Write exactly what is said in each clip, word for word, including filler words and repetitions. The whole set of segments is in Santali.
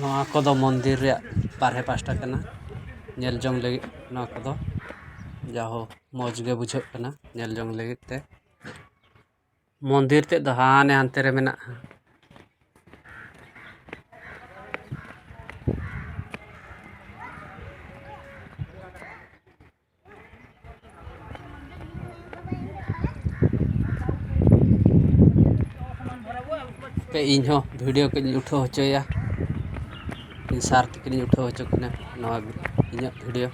ᱱᱚᱣᱟ ᱠᱚᱫᱚ ᱢᱚᱱᱫᱤᱨ ᱨᱮᱭᱟᱜ ᱵᱟᱨᱦᱮ ᱯᱟᱥᱴᱟ ᱠᱟᱱᱟ, ᱧᱮᱞ ᱡᱚᱝ ᱞᱟᱹᱜᱤᱫ ᱱᱚᱣᱟ ᱠᱚᱫᱚ᱾ ᱡᱟᱦᱳ, ᱢᱚᱡᱽ ᱜᱮ ᱵᱩᱡᱷᱟᱹᱜ ᱠᱟᱱᱟ ᱧᱮᱞ ᱡᱚᱝ ᱞᱟᱹᱜᱤᱫ ᱛᱮ᱾ ᱢᱚᱱᱫᱤᱨ ᱛᱮᱫ ᱫᱚ ᱦᱟᱱᱮ ᱦᱟᱱᱛᱮ ᱨᱮ ᱢᱮᱱᱟᱜᱼᱟ᱾ ᱦᱟᱯᱮ, ᱤᱧ ᱦᱚᱸ ᱵᱷᱤᱰᱤᱭᱳ ᱠᱟᱹᱡ ᱤᱧ ᱩᱴᱷᱟᱹᱣ ᱦᱚᱪᱚᱭᱟ᱾ ᱤᱧ ᱥᱟᱨ ᱛᱤᱠᱤᱱ ᱤᱧ ᱩᱴᱷᱟᱹᱣ ᱦᱚᱪᱚ ᱠᱤᱱᱟ ᱱᱚᱣᱟ ᱤᱧᱟᱹᱜ ᱵᱷᱤᱰᱤᱭᱳ᱾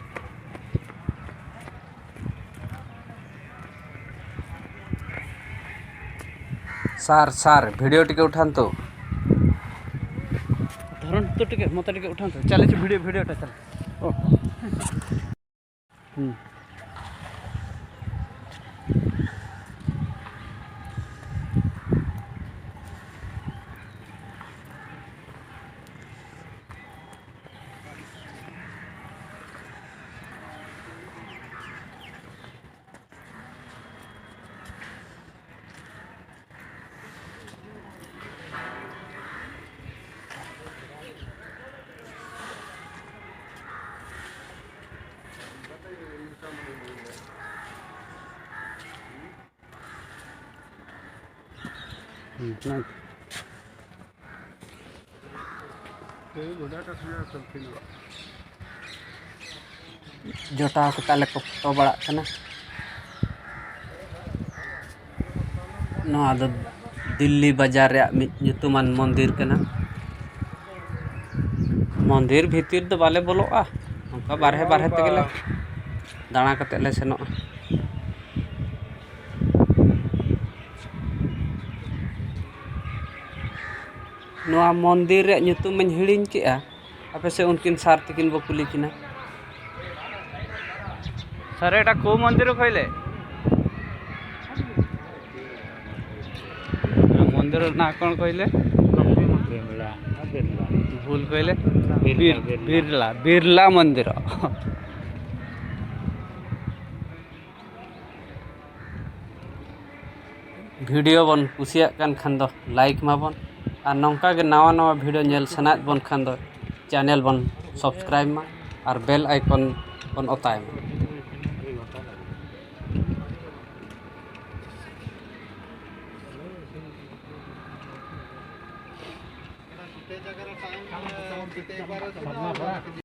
ସାର୍, ସାର୍, ଭିଡ଼ିଓ ଟିକେ ଉଠାନ୍ତୁ। ଧରନ୍ତୁ ଟିକେ, ମୋତେ ଟିକେ ଉଠାନ୍ତୁ। ଚାଲିଛି ଭିଡ଼ିଓ, ଭିଡ଼ିଓଟା ଚାଲିଛି। ଓ। ହୁଁ। ᱡᱚᱴᱟᱣ ᱠᱚ ᱛᱟᱞᱮ ᱠᱚ ᱯᱷᱳᱴᱳ ᱵᱟᱲᱟᱜ ᱠᱟᱱᱟ᱾ ᱱᱚᱣᱟ ᱫᱚ ᱫᱤᱞᱞᱤ ᱵᱟᱡᱟᱨ ᱨᱮᱭᱟᱜ ᱢᱤᱫ ᱧᱩᱛᱩᱢᱟᱱ ᱢᱚᱱᱫᱤᱨ ᱠᱟᱱᱟ᱾ ᱢᱚᱱᱫᱤᱨ ᱵᱷᱤᱛᱤᱨ ᱫᱚ ᱵᱟᱞᱮ ᱵᱚᱞᱚᱜᱼᱟ, ᱚᱱᱠᱟ ᱵᱟᱨᱦᱮ ᱵᱟᱨᱦᱮ ᱛᱮᱜᱮ ᱞᱮ ᱫᱟᱬᱟ ᱠᱟᱛᱮᱫ ᱞᱮ ᱥᱮᱱᱚᱜᱼᱟ᱾ ᱱᱚᱣᱟ ᱢᱚᱱᱫᱤᱨ ᱨᱮᱭᱟᱜ ᱧᱩᱛᱩᱢ ᱢᱟᱧ ᱦᱤᱲᱤᱧ ᱠᱮᱜᱼᱟ᱾ ᱟᱯᱮ ᱥᱮᱫ ᱩᱱᱠᱤᱱ ᱥᱟᱨ ᱛᱟᱹᱠᱤᱱ ᱵᱚ ᱠᱩᱞᱤ ᱠᱤᱱᱟ᱾ ସାର୍, ଏଇଟା କୋଉ ମନ୍ଦିର କହିଲେ? ମନ୍ଦିର ନାଁ କ'ଣ କହିଲେ? ଭୁଲ କହିଲେ। ବିର୍ଲା, ବିର୍ଲା। ବିର୍ଲା, ବିର୍ଲା ମନ୍ଦିର। ᱵᱷᱤᱰᱤᱭᱳ ᱵᱚᱱ ᱠᱩᱥᱤᱭᱟᱜ ᱠᱟᱱ ᱠᱷᱟᱱ ᱫᱚ ᱞᱟᱭᱤᱠ ᱢᱟᱵᱚᱱ, ᱟᱨ ᱱᱚᱝᱠᱟ ᱜᱮ ᱱᱟᱣᱟ ᱱᱟᱣᱟ video ᱧᱮᱞ ᱥᱟᱱᱟᱭᱮᱫ ᱵᱚᱱ ᱠᱷᱟᱱ ᱫᱚ channel ᱵᱚᱱ subscribe ᱢᱟ ᱟᱨ bell icon ᱵᱚᱱ ᱚᱛᱟᱭ ᱢᱟ᱾